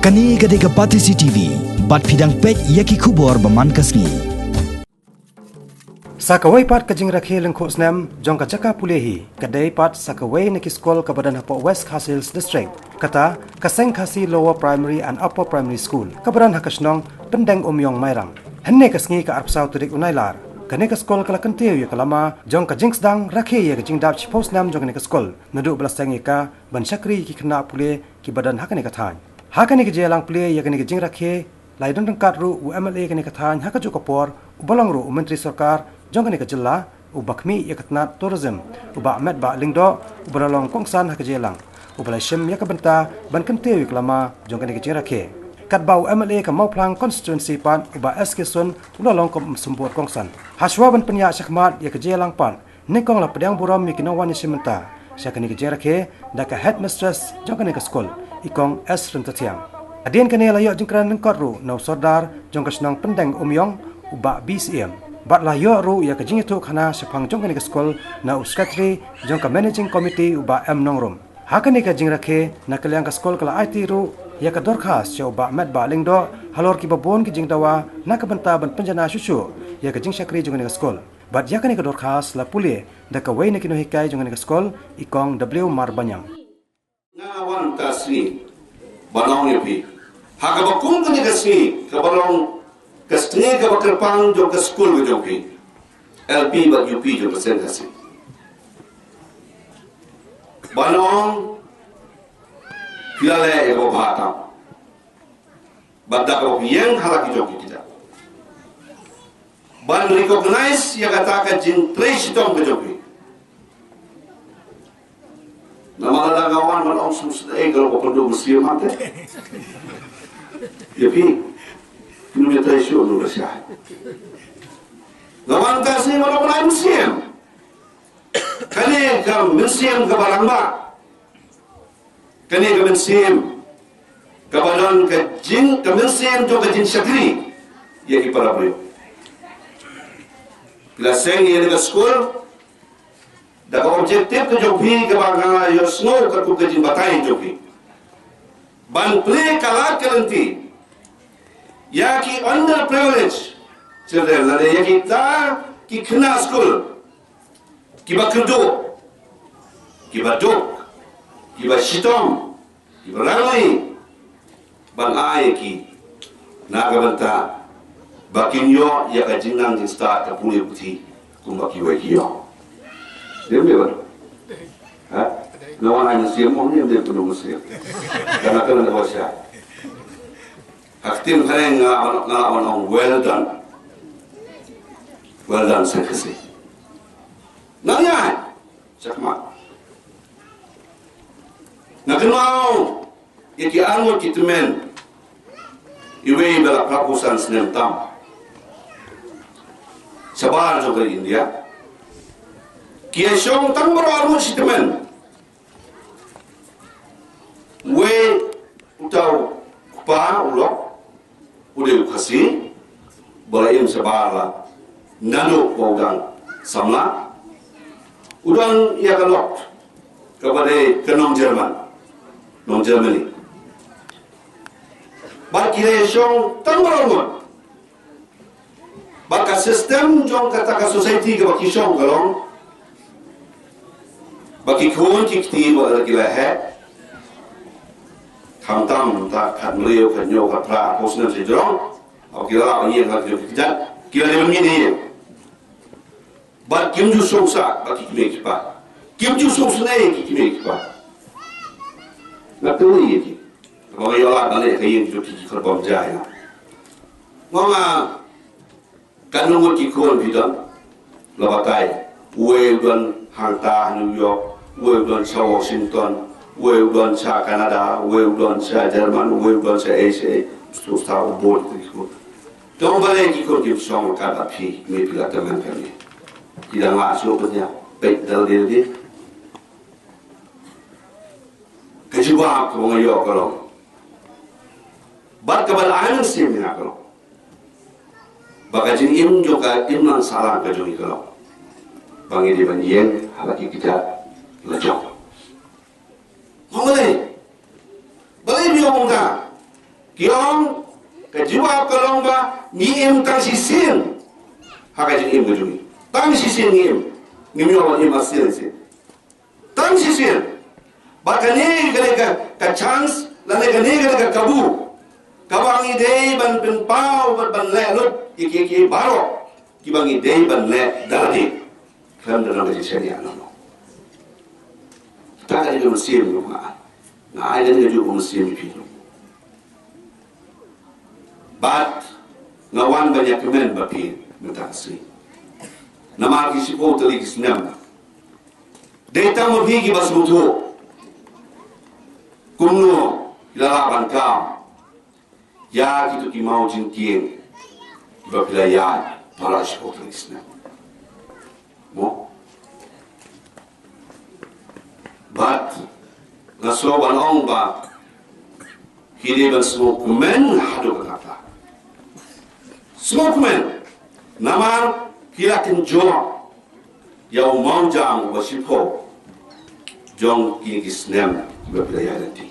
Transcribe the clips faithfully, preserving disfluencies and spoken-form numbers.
Kane ka dei ka Batesi T V, bad phi dang peit ïa ki khubor ba man ka sngi. Sa kawei pat ka jingrakhe lyngkhuh snem jong ka jaka pule hi, ka dei pat sa kawei na ki skul kaba don hapoh West Khasi Hills District. Kata, ka Seng Khasi Lower Primary and Upper Primary School, kaba don ha ka shnong Pyndeng Umïong Mairang. Hynne ka sngi ka arphew saw tarik u Nailar, kane ka skul ka la kyntiew ïa ka lama jong ka jingsdang rakhe ïa ka jingdap shiphew snem jong kane ka skul, naduh ba la seng ïa ka ban shakri ïa ki khynnah pule kiba don ha kane ka thaiñ. Ha kane ka jingïalang plie ïa kane ka jingrakhe, la ïadon ryngkat ruh u M L A kane ka thaiñ ha kajuh ka por, uba long ruh u Myntri Sorkar jong kane ka jylla, uba khmih ïa ka tnat tourism, u Bah Metbah Lyngdoh, uba la long kongsan ha ka jingïalang, uba la shim ïa ka bynta ban kyntiew ïa ka lama jong kane ka jingrakhe. Katba u M L A ka Mawphlang constituency pat, u Bah S K Sun, u la long kum u symbud kongsan. Hashwa ban pynïaid shakhmat ïa ka jingïalang pat, nyngkong la pdiang burom ïa ki nongwan ïashim bynta sha kane ka jingrakhe da ka headmistress jong kane ka skul, i Kong S Ryntathiang. Hadien kane la ïoh jingkren lyngkot ruh na u Sordar jong ka shnong Pyndeng Umïong, u Bah B C M. Bad la ïoh ruh ïa ka jingïathuhkhana shaphang jong kane ka skul na u secretary jong ka managing committee, u Bah M Nongrum. Ha kane ka jingrakhe, na ka liang ka skul ka la aiti ruh ïa ka dorkhas sha u Bah Metbah Lyngdoh halor kiba bun ki jingdawa na ka bynta ban pynjanai shuh shuh ïa ka jingshakri jong kane ka skul. Bad ïa kane ka dorkhas la pule da kawei na ki nonghikai jong kane ka skul, i Kong W Marbaniang. Nga wan ka sngi ban ong ïa phi, ha kaba kum kane ka sngi kaba long ka sngi kaba kyrpang jong ka skul ka jong phi, L P bad U P jong ka Seng Khasi, ban ong phi la leh ïa kaba bha tam. Bad da kaba phi ïeng ha la ki jong ki kjat, ban recognize ïa kata ka jingtrei shitom ka jong phi. Namar lada nga wan ban ong sngewsih, eh, ka long ba pynduh mynsiem hangta. Ïa phi, phin ym ïatrei shuh, ym ïa shah. Nga wan ka sngi ban ong ban ai mynsiem. Kane ka mynsiem kaba rangbah. Kane ka mynsiem kaba don ka jing, ka mynsiem jong ka jingshakri ïa ki para briew. Phi la seng ïa kane ka skul da ka objective ka jong phi kaba nga ïohsngew katkum ka jingbatai jong phi, ban plie ka lad ka lynti ïa ki underprivileged children, lane ïa kita ki khynnah skul kiba kyrduh, kiba duk, kiba shitom, kiba rangli, ban ai ïa ki na ka bynta ba kin ïoh ïa ka jingnang jingstad, ka pule puthi kumba kiwei ki ïoh. Dei ne em? Ha? Nga wan ai mynsiem, ong ne em, dei pynduh mynsiem. Ka na ka na ka ba sha. Ha ktien phareng nga, nga wan ong well done. Well done, Seng Khasi. Nang ïa, shakmat. Nga kynmaw ïa ki arngut ki tymmen, iwei ba la phra phew san snem tam shabar jong ka India. Ki ïa shong tang baroh arngut shi tymmen. Wei uta u kpa u lok u dei u Khasi, ba la im shabar la naduh ba u dang samla. U don ïa ka lok kaba dei ka nong German, nong Germany. Bad ki la ïa shong tang baroh arngut. Bad ka system jong kata ka society kaba ki shong ka long ba ki khun ki kti ba la ki la heh, khamtam ta khathynriew, khathynñiew, khathynriew, phew snem sha jrong, ba ki la lah ban ïeng ha ki jong ki kjat, ki la dei ban mih ne ïeng. Bad kim ju shong sah bad ki kmie ki kpa, kim ju shong sah ne ki kmie ki kpa. Nga tynrai ïa ki. Ba nga ïoh lad ban leh ka ïing jong ki, ki kyrpang jai na. Nga nga Katno ngut ki khun phi don? La batai. Uwei u don hangta ha New York, uwei u don sha Washington, uwei u don sha Canada, uwei u don sha German, uwei u don sha Asia. Uto uta u bun ki khun. Te balei ki khun kim shong ryngkat bad phi, me phi la tymmen kane? Ki dang lah shuh pynïap, peit dal dal dal. Ka jubab kaba nga ïoh ka long, bad kaba la ai mynsiem ïa nga ka long, ba ka jingim jong ka imlang sahlang ka jong ngi ka long ba ngi dei ban ïeng ha la ki kjat la jong. Balei? Balei ngi ong kumta? Ki ong, ka jubab ka long ba ngi im tang shisien ha ka jingim ka jong ngi. Tang shisien ngi im. Ngim ïoh ban im ar sien sien. Tang shisien. Bad kane ka dei ka, ka chance, lane kane ka dei ka kabu kaba ngi dei ban pynpaw bad ban leh lut ïa ki, ki baroh kiba ngi dei ban leh da lade. Khlem da nang ka jingshaniah. Kata ka dei ka mynsiem jong nga. Nga ai lade ka jong ka mynsiem ïa phi. Bad nga wan ban ïakmen bad phi mynta ka sngi. Namar ki shiphew tylli ki snem dei tang ma phi kiba sngewthuh kumno phi la lah ban kam ïa kito ki maw jingkieng kiba phi la ïaid para shiphew tylli ki snem. Mo? Bad nga sngew ban ong ba phi dei ban sngewkmen haduh katta. Sngewkmen. Namar phi la kynjoh ïa u mawjam uba shiphew jong kine ki snem kiba phi la ïaid lynti.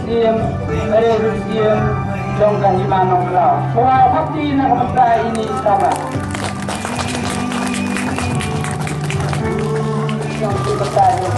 Siem, Pere Siem, jong ka Hima Nongkhlaw. Shuwa thapti na ka bynta ine i Sabah. Jong ka bynta ine.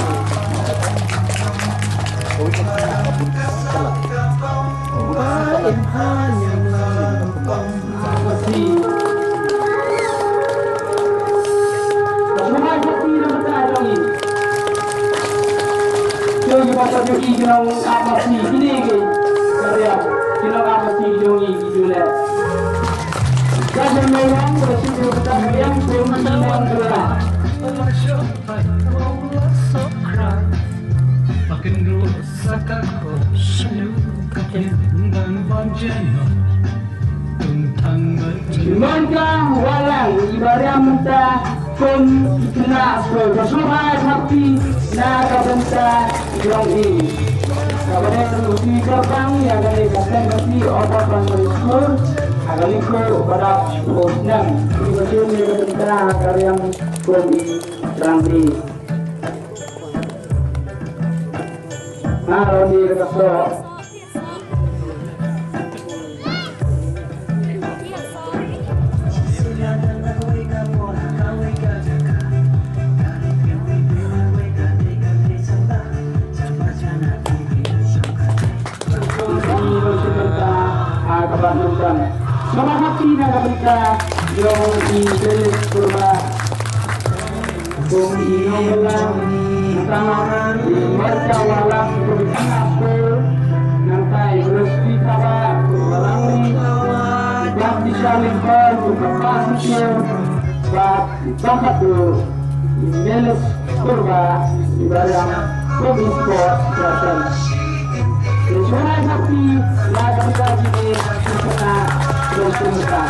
Mynta Walang i ba riam mynta kum i khynnah skul, ka sngewbha thapti na ka bynta jong i. Kaba dei ruh ki kyrpang ïa kane ka Saint Mercy Upper Primary School ha ka lynti ba dap phew snem. I ba shim ïa ka bynta ka riam kum i rangli. Nga ruh ni ka soh. Ka ba nonton. Sngewbha thapti na ka bynta jong i Felix Purba. Kum i nongbylla, nangta i Marka Walang, kum i Singapore, nangta i Rosti Sabah, kum i Walang Ri, Baptist Charlie Paul, kum i Pastor, Baptist Bangkatu, i Melis Purba, i Barang, kum i Sport, Jason. Shuwa thapti, la ka bynta jingeh, shuwa, shuwa.